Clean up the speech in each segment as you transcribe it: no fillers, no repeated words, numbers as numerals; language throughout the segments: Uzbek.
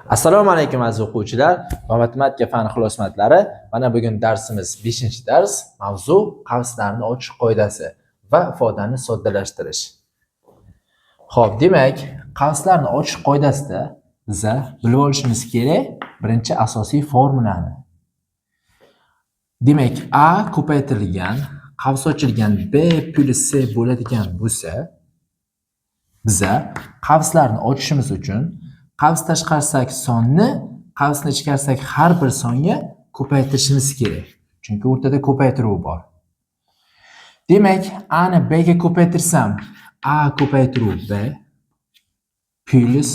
Assalomu alaykum aziz o'quvchilar va matematika fani xulosmatlari. Mana bugun darsimiz 5-dars, mavzu qavslarni ochish qoidasi va ifodani soddalashtirish. Xo'p, demak, qavslarni ochish qoidasida biza bilib olishimiz kerak birinchi asosiy formulani. Demak, a ko'paytirilgan qavs ochilgan b plyus c bo'ladigan bo'lsa, biza qavslarni ochishimiz uchun qavs tashqarisidagi sonni qavsni ichkarisidagi har bir songa ko'paytirishimiz kerak. Chunki o'rtada ko'paytiruv bor. Demak, a ni b ga ko'paytirsam, a ko'paytiruv b plyus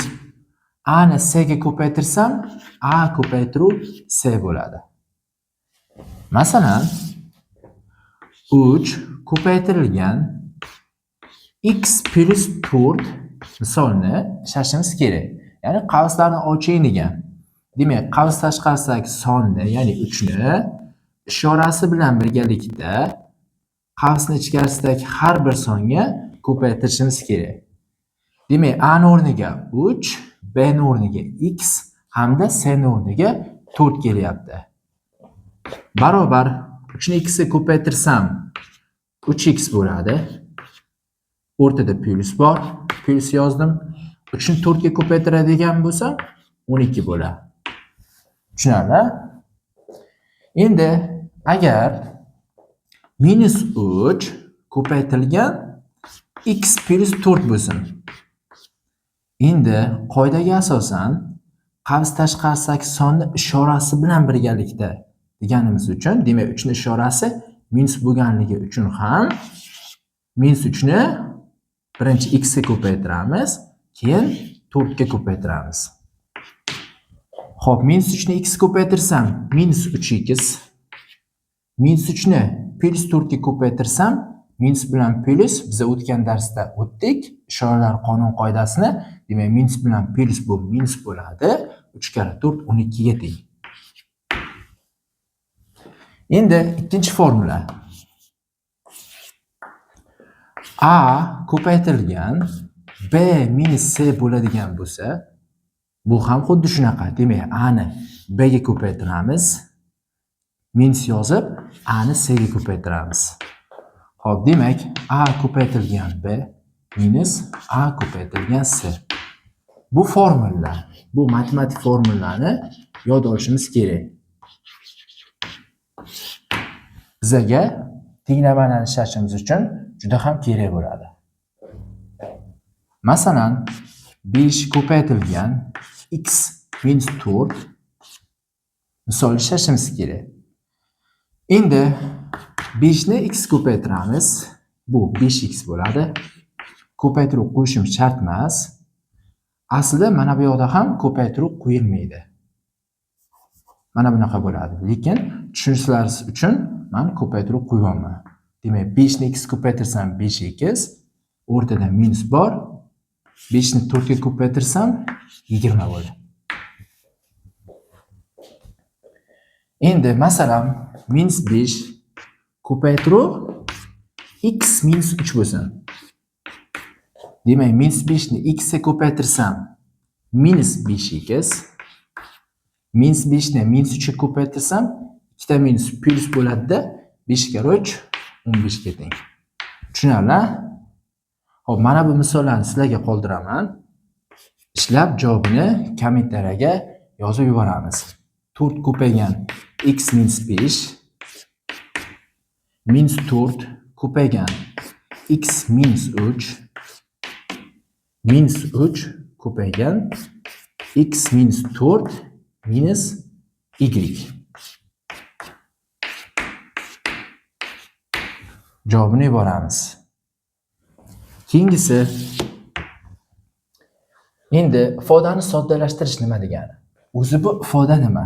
a ni c ga ko'paytirsam, a ko'paytiruv c bo'ladi. Masalan, 3 ko'paytirilgan x plyus 4 misolni ishlashimiz kerak. Ya'ni qavslarni oching degan. Demak, qavs tashqarisidagi sonni, ya'ni 3 ni ishorasi bilan birgalikda qavsni ichkarisidagi har bir songa ko'paytirishimiz kerak. Demak, a ni o'rniga 3, b ni o'rniga x hamda c ni o'rniga 4 kelyapti. Barobar 3 ni x ga ko'paytirsam 3x bo'ladi. O'rtada plyus bor, plyus yozdim. 3 ni 4 ga ko'paytiradigan bo'lsam 12 bo'ladi. Tushunarli? Endi agar minus 3 ko'paytirilgan x plyus 4 bo'lsin. Endi qoidaga asosan qavs tashqarisidagi sonni ishorasi bilan birgalikda deganimiz uchun, demak 3 ni ishorasi minus bo'lganligi uchun ham minus 3 ni birinchi x ga ko'paytiramiz, keyin 4 ga ko'paytiramiz. Xo'p, minus 3 ni x ko'paytirsam minus 3x, minus 3 ni plyus 4 ga ko'paytirsam minus bilan plyus, biz o'tgan darsda o'tdik ishoralar qonun qoidasini. Demak, minus bilan plyus bu minus bo'ladi. 3 karra 4 12 ga teng. Endi ikkinchi formula. A ko'paytirilgan b minus c bo'ladigan bo'lsa, bu ham xuddi shunaqa. Demak, a ni b ga ko'paytiramiz, minus yozib a ni c ga ko'paytiramiz. Xo'p, demak, a ko'paytirilgan b minus a ko'paytirilgan c. Bu formullar, bu matematik formullarni yod olishimiz kerak. Bizaga tenglamalarni ishlashimiz uchun juda ham kerak bo'ladi. Masalan, 5 ko'paytirilgan x minus 4 misol ishlashimiz kerak. Endi 5 ni x ko'paytiramiz. Bu 5x bo'ladi. Ko'paytiruv qo'yishim shart emas. Aslida mana bu yoqda ham ko'paytiruv qo'yilmaydi. Mana bunaqa bo'ladi. Lekin tushunishlaringiz uchun men ko'paytiruv qo'yyapman. Demak, 5 ni x ko'paytirsam 5x, o'rtada minus bor. 5 ni 4 ga ko'paytirsam 20 bo'ladi. Endi masalan, minus 5 ko'paytiruv x minus 3 bo'lsin. Demak, minus 5 ni x ga ko'paytirsam minus 5x, minus 5 ni minus 3 ga ko'paytirsam ikkita minus plyus bo'ladi-da, 5 karra 3 15 ga teng. Tushunarli? Xo'p, mana bu misollarni sizlarga qoldiraman. Ishlab javobini kommentariyaga yozib yuboramiz. 4 ko'paygan x minus 5 minus 4 ko'paygan x minus 3 minus 3 ko'paygan x minus 4 minus y. Javobini yuboramiz. Keyingisi, endi ifodani soddalashtirish nima degani? O'zi bu ifoda nima?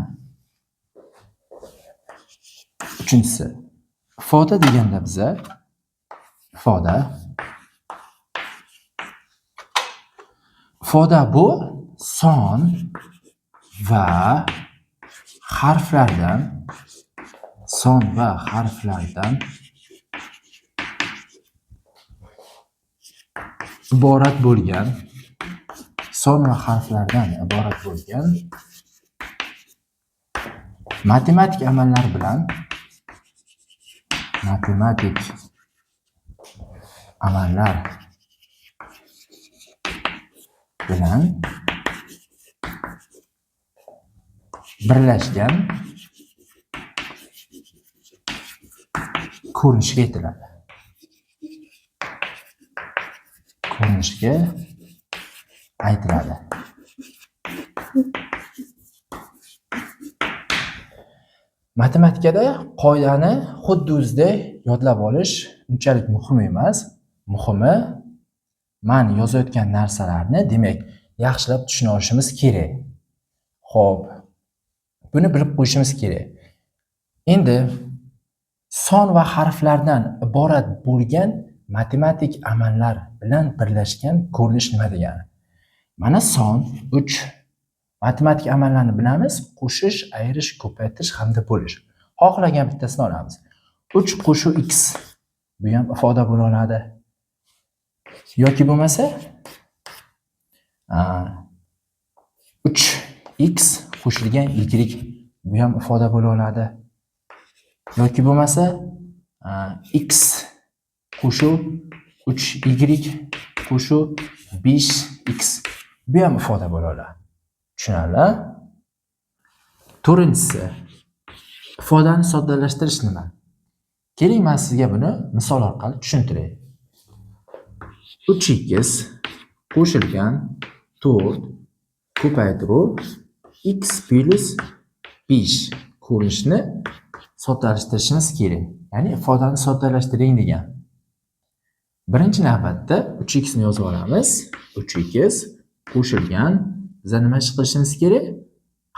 Uchinchisi, ifoda deganda biza ifoda bu son va harflardan iborat bo'lgan Son va harflardan iborat bo'lgan matematik amallar bilan birlashgan ko'rinishga aytiladi. Ko'rinishga aytiladi. Matematikada qoidani xuddi o'zida yodlab olish unchalik muhim emas. Muhimi men yozayotgan narsalarni, demak, yaxshilab tushuna olishimiz kerak. Xo'p, buni bilib qo'yishimiz kerak. Endi son va harflardan iborat bo'lgan matematik amallar bilan birlashgan ko'rinish nima degani? Mana son 3. Matematik amallarni bilamiz: qo'shish, ayirish, ko'paytirish hamda bo'lish. Xohlagan bittasini olamiz. 3 qo'shuv x. Bu ham ifoda bo'la oladi. Yoki bo'lmasa 3x qo'shilgan y, bu ham ifoda bo'la oladi. Yoki bo'lmasa x qo'shuv 3y qo'shuv 5x, bu ham ifoda bo'la oladi. Tushunarli? To'rtinchisi, ifodani soddalashtirish nima? Keling, men sizga buni misol orqali tushuntiray. 3x qo'shilgan 4 ko'paytiruv x plus 5 ko'rinishni soddalashtirishimiz kerak. Ya'ni ifodani soddalashtiring degan. Birinchi navbatda 3x ni yozib olamiz. 3x qo'shilgan, biz nima ish qilishimiz kerak?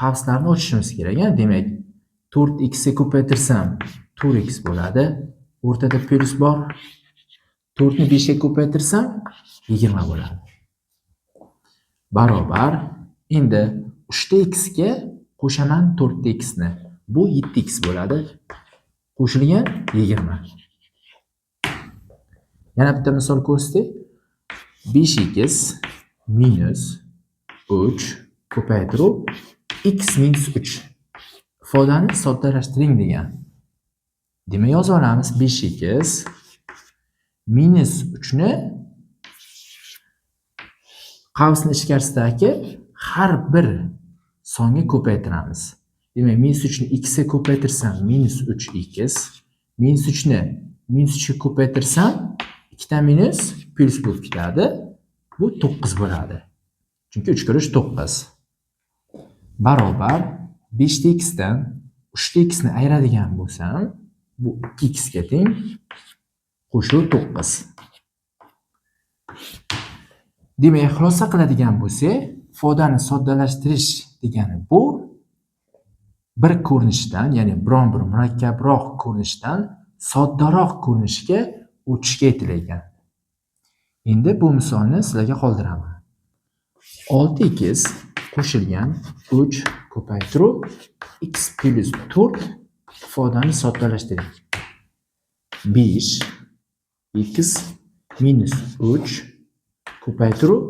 Qavslarni ochishimiz kerak. Demak, 4x ga ko'paytirsam 4x bo'ladi. O'rtada plus bor. 4 ni 5 ga ko'paytirsam 20 bo'ladi. Barobar. Endi 3 x ga qo'shaman 4x ni. Bu 7x bo'ladi. Qo'shilgan 20. Yana bitta misol ko'rsatay. 5x minus 3 ko'paytiruv x minus 3. Ifodani soddalashtiring degan. Demak, yozib olamiz 5x minus 3 ni qavsni ichkarisidagi har bir songa ko'paytiramiz. Demak, minus 3 ni x ga ko'paytirsam minus 3x, minus 3 ni minus 3 ga ko'paytirsam ikkita minus plus bo'lib ketadi. Bu 9 bo'ladi. Chunki 3 kira 3 9. Barobar 5x dan 3x ni ayiradigan bo'lsam, bu 2x ga teng, qo'shuv 9. Demak, xulosa qiladigan bo'lsak, ifodani soddalashtirish degani bu bir ko'rinishdan, ya'ni biron bir murakkabroq ko'rinishdan soddaroq ko'rinishga o'tishga aytilgan. Endi bu misolni sizlarga qoldiraman. 6x qo'shilgan 3 ko'paytiruv x plus 4 ifodani soddalashtiring. 5 x minus 3 ko'paytiruv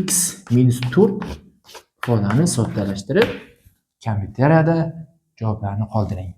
x minus 4 ifodani soddalashtirib kommentariyada javoblarni qoldiring.